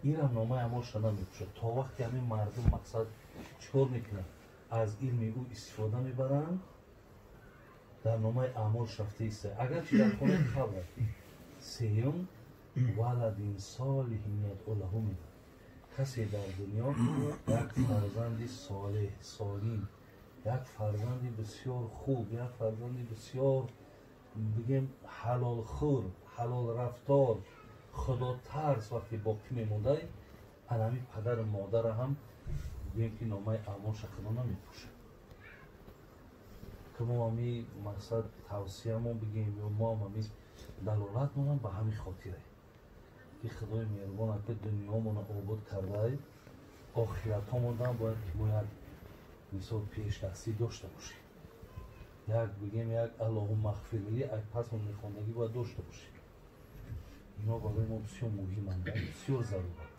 Инам номаи аъмолша намепӯшад. То вақте ҳамин мардум мақсад чикор мекунанд, аз илми ӯ истифода мебаранд, дар номаи аъмолш рафта иста. Агарчи дар хонаи қабр. Сеюм, валадин солиҳин ядъу лаҳу мегӯяд. Касе дар дунё як фарзанди солеҳ, солим, як фарзанди бисёр хуб, як фарзанди бисёр бигем ҳалолхӯр, ҳалолрафтор, худотарс вақте боқӣ мемондай, анами падару модара ҳам гӯем ки номаи аъмолша Худо намепӯшад. Ки мо ҳами мақсад тавсиямон бигем ё мо ҳам ҳами далолатмонам ба ҳамин хотире ки Худои меҳрубон ака дунёмонро обод кардай, охиратҳомонам бояд ки мо як мисол пешдастӣ дошта бошем. Як бигем як Аллоҳумма ғфирли ай пасмон мехондагӣ бояд дошта бошем. Ино барои мо бисёр муҳиманд, бисёр заруранд.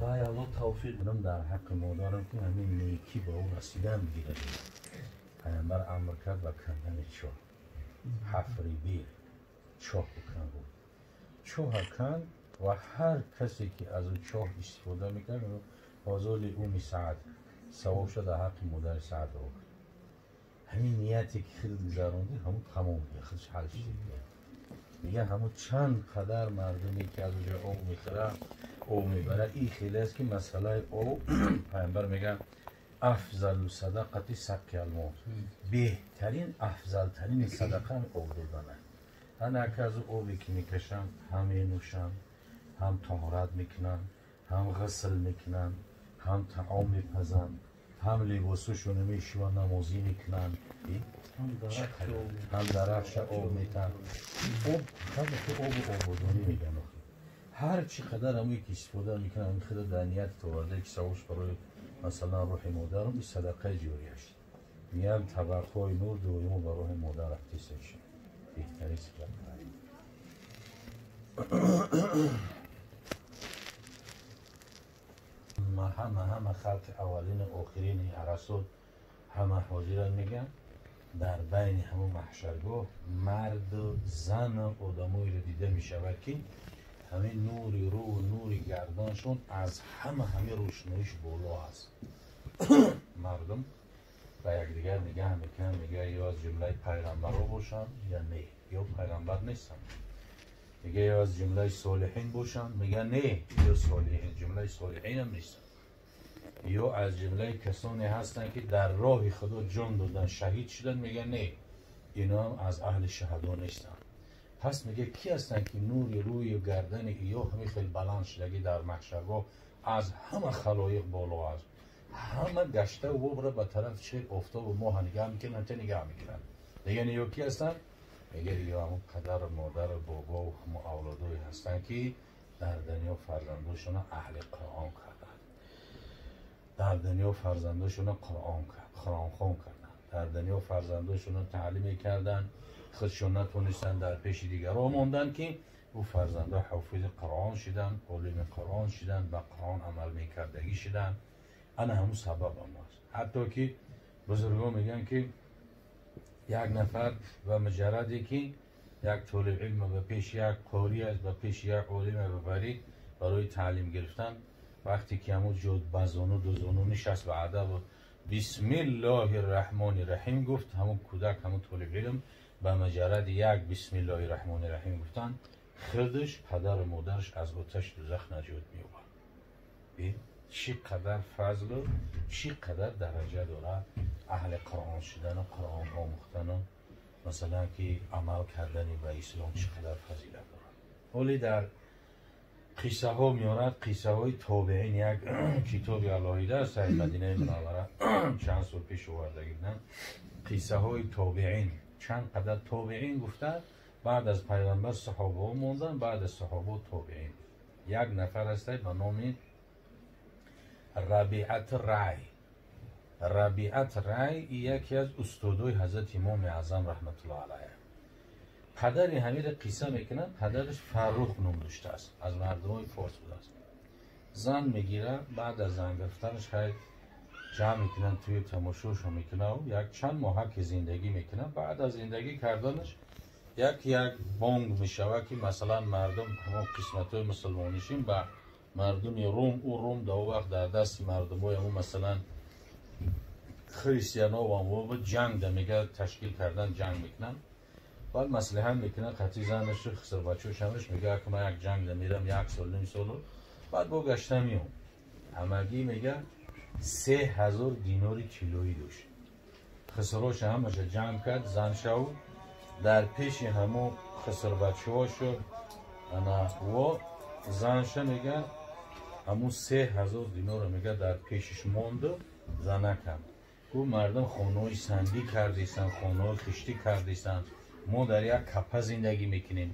Ай Аллоҳ тавфиқ бидам дар ҳаққи модарам ки ҳамин некӣ ба ӯ расидан бигирад. Паёмбар амр кард ба кандани чоҳ, ҳафри бир, чоҳ бикан гуфт. Чоҳа канд ва ҳар касе ки аз ӯ чоҳ истифода мекард, ҳозоли уми Саъд савоб шуд дар ҳаққи модари Саъд овард. Ҳамин нияте ки худат гузарондӣ, ҳамун тамом худаш ҳал шуд. Мегӯяд ҳамун чанд қадар мардуме ки аз оҷа об мехӯрад, об мебарад, ин хеле аст ки масъалаи об паёмбар мегӯяд афзалу садақати саққи алмо, беҳтарин афзалтарини садақа об додан аст. Ана ака аз обе ки мекашанд, ҳам менӯшанд, ҳам таҳорат мекунанд, ҳам ғусл мекунанд, ҳам таом мепазанд, ҳам либосошонро мешӯянд, намозӣ мекунанд, ҳам дарахша об метаҳанд. Об обу ободонӣ мегӯянд. Ҳар чӣ қадар ҳамое ки истифода мекунанд, ҳамин худо дар ният оварда ки савобш барои масалан рӯҳи модарам ин садақаи ҷорияш. Мегӯям табақҳои нур доимо ба рӯҳи модар рафтиста мешавад. Беҳтарин садақа. Ҳама халқи аввалину охирини арасот ҳама ҳозиранд мегӯянд. Дар байни ҳамун маҳшаргоҳ марду зану одамоеро дида мешавад ки ҳамин нури рӯ, нури гарданшон аз ҳама ҳамин рӯшноиш боло аст. Мардум ба якдигар нигаҳ мекунанд, мегӯяд ё аз ҷумлаи пайғамбарҳо бошанд ё не, ё пайғамбар нестанд. Мегӯяд ё аз ҷумлаи солиҳин бошанд, мегӯяд не, ё солиҳин, ҷумлаи солиҳинам нестанд. Ё аз ҷумлаи касоне ҳастанд ки дар роҳи Худо ҷон додан, шаҳид шуданд, мегӯяд не, иноам аз аҳли шаҳадо нестанд. Пас мегӯяд ки ҳастанд ки нури рӯю гардани иё ҳамин хел баланд шудагӣ дар маҳшаргоҳ аз ҳама халоиқ боло аст. Ҳама гашта вобра ба тарафи чеҳ офтобу моҳа нигаҳ мекунанд, те нигаҳ мекунанд. Мегӯянд ё ки ҳастанд? Мегӯяд ё ҳамун падару модару бобову ҳамун авлодое ҳастанд ки дар дунё фарзандошонро аҳли Қуръон карданд, дар дунё фарзандошонро қуръонхон карданд, дар дунё фарзандошонро таълим мекарданд, худшон натонистанд дар пеши дигарон монданд ки ӯ фарзандо ҳофизи Қуръон шуданд, олими Қуръон шуданд, ба Қуръон амал мекардагӣ шуданд. Ана ҳамун сабабам аст. Ҳатто ки бузургон мегӯянд ки як нафар ба муҷарраде ки як толиб илм ба пеши як қорӣ аст, ба пеши як олим бабарӣ барои таълим гирифтан, вақте ки ҳамун ҷо ба зону ду зону нишаст ба адаб бисмиллоҳи рраҳмони рраҳим гуфт, ҳамун кӯдак, ҳамун толиб илм ба муҷарради як бисмиллоҳи рраҳмони рраҳим гуфтан, худаш падару модараш аз оташи дӯзах наҷот меёбад. Чӣ қадар фазлу чӣ қадар дараҷа дорад аҳли Қуръон шудану Қуръон омӯхтану масалан ки амал кардани ба ислом чӣ қадар фазилат дорад. Ҳоле дар қиссаҳо меорад, қиссаҳои тобеин, як китоби алоҳида аст дар Мадинаи Мунаввара чанд сол пеш овардагӣ буданд. Қиссаҳои тобеин, чанд қадар тобеин гуфта баъд аз пайғамбар саҳобаҳо монданд, баъд аз саҳобаҳо тобеин. Як нафар аст ба номи Рабиат Рай. Рабиат Рай яке аз устодои ҳазрати Имоми Аъзам раҳматуллоҳ алайҳ. Падари ҳамира қисса мекунад, падараш Фаррух ном доштааст, аз мардумои форс будааст. Зан мегирад, баъд аз зан гирифтанаш хайр ҷамъ мекунанд, тӯи тамошошо мекунанд, як чанд моҳа ки зиндагӣ мекунанд. Баъд аз зиндагӣ карданаш як бонг мешавад, ки масалан мардум ҳамон қисматҳои мусулмонишин ба мардуми Рум, ӯ Рум дар он вақт дар дасти мардумҳои ҳамон масалан христиано ва амво ҷанг да мега ташкил кардан, ҷанг мекунанд. Баъд маслиҳат мекунанд қатъи занашу хисрбачаҳош ҳамаш мега ки ман як ҷанг да мерам як сол ним солу, баъд бо гашта меом. Ҳамагӣ мега 3000 динори тиллоӣ дошт. Хисроша ҳамаша ҷамъ кард, заншаву дар пеши ҳамо хисрбачаҳошо ана во занша мега ҳамун 3000 динора мега дар пешиш монду занакам. Гуфт мардум хонаҳои сангӣ кардистанд, хонаҳои хиштӣ кардистанд, мо дар як капа зиндагӣ мекунем.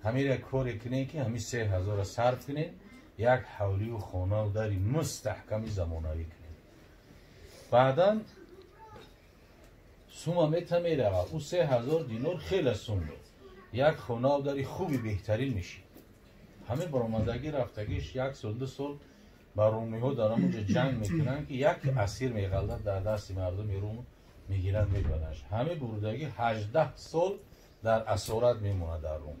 Ҳамира коре кунем ки ҳамин 3000-ро сарф кунем, як ҳавлию хонаву дари мустаҳками замонавӣ кунем. Баъдан сума мета меравад. Ӯ 3000 динор хеле сум буд. Як хонаву дари хуби беҳтарин мешид. Ҳамин баромадагӣ рафтагиш як сол ду сол ба румиҳо дар ҳамонҷо ҷанг мекунанд, ки як асир меғалдад дар дасти мардуми Рум, мегиранд, мебаранд. Ҳамин бурдагӣ 18 сол дар асорат мемонад дар Рум.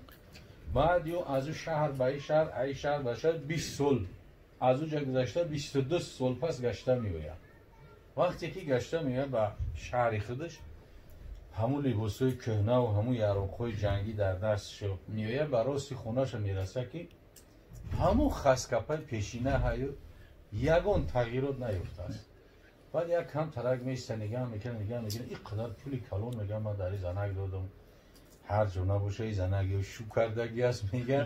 Баъд ё аз ӯ шаҳр ба ин шаҳр, ай шаҳр ба шаҳр 20 сол аз ӯ ҷа гузашта 22 сол пас гашта меояд. Вақте ки гашта меояд ба шаҳри худаш, ҳамун либосҳои кӯҳнаву ҳамун яроқҳои ҷангӣ дар дастш меояд, ба рости хонаша мерасад, ки ҳамун хаскапаи пешина ҳаю ягон тағйирот наёфтааст. Баъд як кам тарак меиста, нигаҳ мекунад, нигаҳ мекунад, ин қадар пули калон мега ман дар ин занак додам, ҳар ҷо набоша ин занак ё шу кардагӣ аст мега,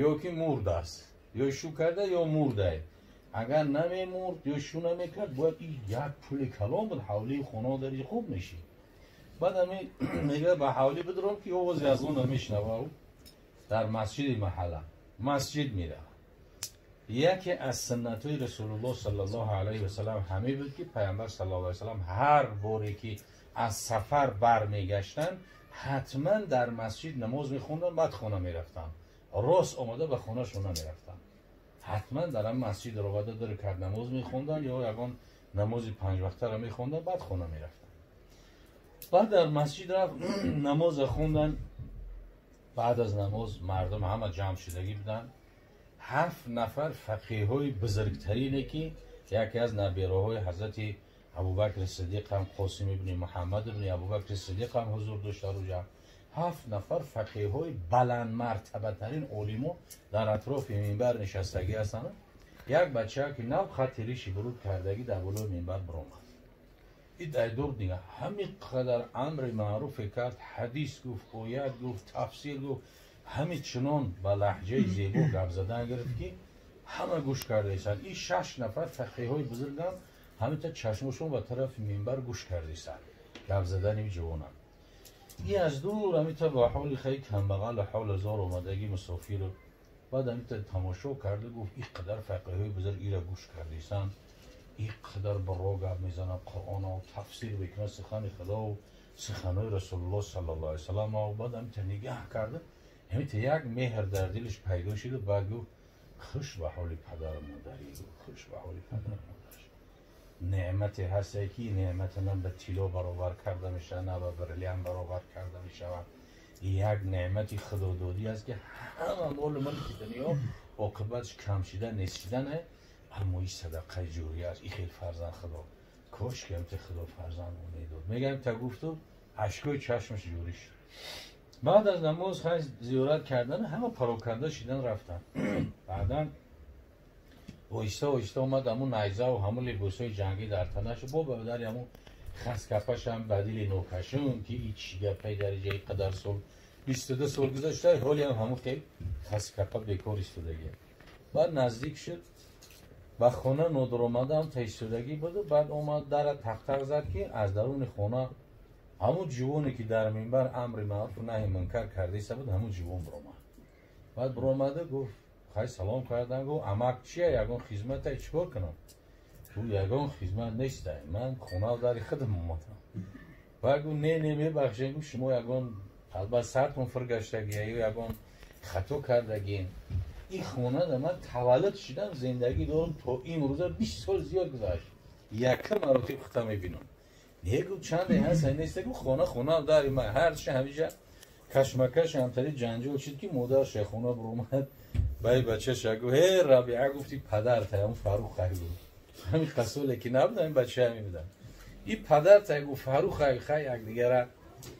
ё ки мурд аст, ё шу карда ё мурдае. Агар намемурд ё шу намекард, бояд ин як пули калон буд, ҳавлии хона дари хуб мешид. Баъд ами мега ба ҳавлӣ бидаром, ки овози аз он намешнава. Дар масҷиди маҳалла масҷид меравад. Яке аз суннатҳои Расулуллоҳ саллаллоҳу алайҳи васаллам ҳамин буд, ки Пайғамбар саллаллоҳу алайҳи васаллам ҳар боре ки аз сафар бармегаштанд, ҳатман дар масҷид намоз мехонданд, баъд хона мерафтанд. Рост омада ба хонашон намерафтанд. Ҳатман дар ҳам масҷид ровада ду ракат намоз мехонданд ё ягон намози панҷвақтаро мехонданд, баъд хона мерафтанд. Баъд дар масҷид рафт, намоза хонданд. Баъд аз намоз мардум ҳама ҷамъ шудагӣ буданд. 7 нафар фақиҳҳои бузургтарине, ки яке аз набераҳои ҳазрати Абубакри Сиддиқ ҳам, Қосим ибни Муҳаммад ибни Абубакри Сиддиқ ҳам ҳузур дошт дар уҷа. 7 нафар фақиҳҳои баландмартабатарин олимо дар атрофи минбар нишастагӣ ҳастанд. Як бача ки нав хатти риши буруд кардагӣ дар болои минбар биромад. Ин дайдур дига ҳамин қадар амри маъруфе кард, ҳадис гуфт, оят гуфт, тафсир гуфт, ҳамин чунон ба лаҳҷаи зебо гап задан гирифт, ки ҳама гӯш кардаистанд. Ин 6 нафар фақиҳҳои бузургам ҳаминта чашмошон ба тарафи минбар гӯш кардаистанд гап задани ҷавонам. Ин аз дур ҳаминта ба ҳоли хеле камбағалу ҳоли зор омадагӣ мусофиру баъд ҳаминта тамошо карда гуфт: ин қадар фақиҳҳои бузург ира гӯш кардаистанд, ин қадар ба роҳ гап мезанад, Қуръоно тафсир мекунад, сухани Худову суханои Расулуллоҳ саллаллоҳу алайҳи васаллам. Баъд ҳаминта нигаҳ карда, ҳаминта як меҳр дар дилаш пайдо шуду баъд гуфт: хуш ба ҳоли падару модарӣ, хуш ба ҳоли падару модараш. Неъмате ҳасте ки неъмата на ба тилло баробар карда мешавад, на ба бриллиант баробар карда мешавад. Як неъмати худододӣ аст, ки ҳама молу мулки дунё оқибатш кам шидан, нест шидане, аммо ин садақаи ҷория аст. Ин хел фарзанд Худо кош ки ҳамта Худо фарзанд медод. Мегӯям та гуфту ашкои чашмаш ҷорӣ шуд. Баъд аз намоз хай зиёрат кардан ҳама пароканда шидан рафтанд. Баъдан оҳиста оҳиста омад, ҳамун найзаву ҳамун либосҳои ҷангӣ дар танашу бо ба дари ҳамун хаскапашам ба дили нокашун, ки ин чӣ гапаи дариҷаи қадар сол 22 сол гузашта, ҳолиам ҳамун хел хаскапа бекор истодагӣ. Баъд наздик шуд ба хона, нодуромадаам та истодагӣ буду. Баъд омад, дара тақтақ зад, ки аз даруни хона ҳамун ҷувоне ки дар минбар амри маъруфу наҳи мункар кардаиста буд, ҳамун ҷувон биромад. Баъд биромада гуфт: хай салом кардан, гуфт: амак, чия, ягон хизмате, чӣ кор кунам? Гуфт: ягон хизмат нестай, ман хонаву дари худам омадам. Баъд гуфт: не, не, мебахшед, гуфт, шумо ягон албат сартон фир гаштагия ё ягон хато кардагин. Ин хона да ман таваллуд шудам, зиндагӣ дорам то имрӯза, 20 сол зиёд гузашт. Якум маротиб хута мебинам. Не гуфт чанде ҳаст, нест гуфт хона хона дари ма ҳарчи ҳамиҷа кашмакаш ҳамтари ҷанҷол шид ки модар шайхона буромад баи бачаша гуфт ҳе Рабиа гуфти падар таям Фарух ай гуфт. Ҳамин қасоле ки набуд ҳамин бача ҳами будам. И падар тай гуфт Фарух ай хай якдигара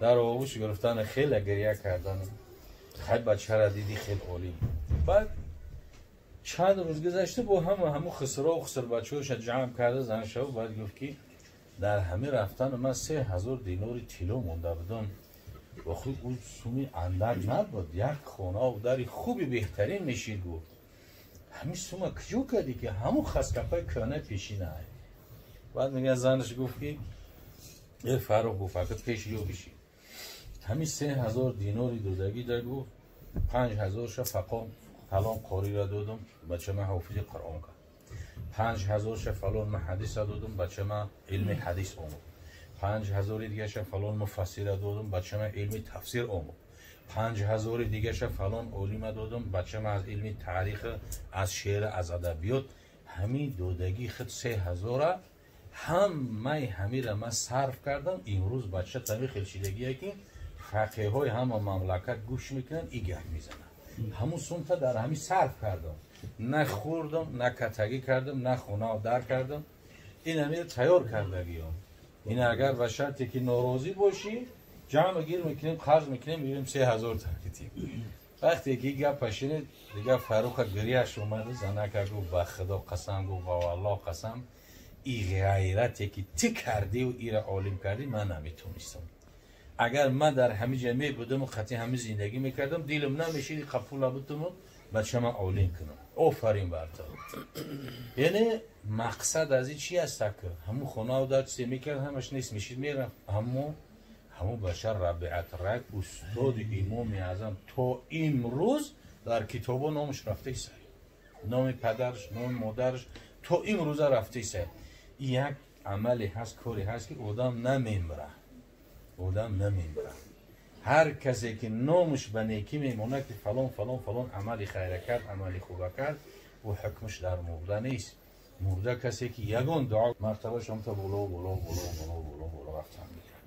дар оғӯш гирифтан хеле гиря кардан. Хай бачара диди хел олӣ. Баъд чанд рӯз гузашта бо ҳама ҳамун хисро хисрбачаҳоша ҷамъ карда заншав баъд гуфт ки дар ҳамин рафтан ман 3000 динори тилло монда будам. Охи ӯ суми андак набуд, як хона дари хуби беҳтарин мешид гуфт. Ҳамин сума куҷо кардӣ ки ҳамун хаскапаи кӯҳна пешина? Баъд мегӯяд занаш гуфт ки э Фарух гуфт фақат пеш ё биши. Ҳамин 3000 динори додагӣ да гуфт 5000-ша фақон фалон қориро додам, бача ман ҳофизи Қуръон кард. 5000-ша фалон муҳаддиса додам, бача ман илми ҳадис омӯхт. 5000 дигаша фалон муфассира додам, бача ман илми тафсир омӯхт. 5000 дигаша фалон олима додам, бача ман аз илми таърих, аз шеър, аз адабиёт. Ҳамин додагии худ 3000-а ҳамаи ҳамира ман сарф кардам. Имрӯз бача тами хелшидагие ки фақиҳҳои ҳама мамлакат гӯш мекунанд, и гап мезананд. Ҳамун сумта дар ҳамин сарф кардам. На хӯрдам, на катагӣ кардам, на хона дар кардам. Ин ҳамира тайёр кардагиём. Ин агар ба шарте ки норозӣ бошӣ, ҷамъ гир мекунем, қарз мекунем, мегирем 3000 таркитим. Вақте ки гапа шинид, дигар Фаруха гиряш омада, занака гуфт ба Худо қасам, гуфт ба Аллоҳ қасам, и ғайрате ки ту кардиву ира олим кардӣ, ман наметонистам. Агар ман дар ҳамин ҷа мебудаму қатъи ҳамин зиндагӣ мекардам, дилам намешид қапула бутуму бача ман олим кунам. Офарин бар ту. Яъне мақсад аз ин чи аст? Ҳамун хонаву дар чизе мекард, ҳамаш нест мешид мерафт. Аммо ҳамун бача Рабиат Рак устоди имоми аъзам то имрӯз дар китобо номаш рафта истад. Номи падараш, номи модараш то имрӯза рафта истад. Ин як амале ҳаст, коре ҳаст ки одам намемирад. Одам намемирад. Ҳар касе ки номаш ба некӣ мемонад ки фалон фалон фалон амали хайра кард, амали хуба кард, ӯ ҳукмаш дар мурда нест. Мурда касе ки ягон дуо мартабаш ҳамта боло боло боло боло боло боло рафтан мекард.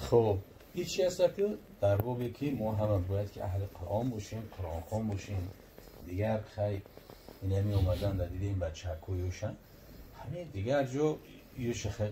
Хоб, ин чи аст ки дар бобе ки мо ҳама бояд ки аҳли Қуръон бошем, қуръонхон бошем. Дигар хай инами омадан дар дидем бачакҳо ёшан, ҳамин дигар ҷо ёша хай.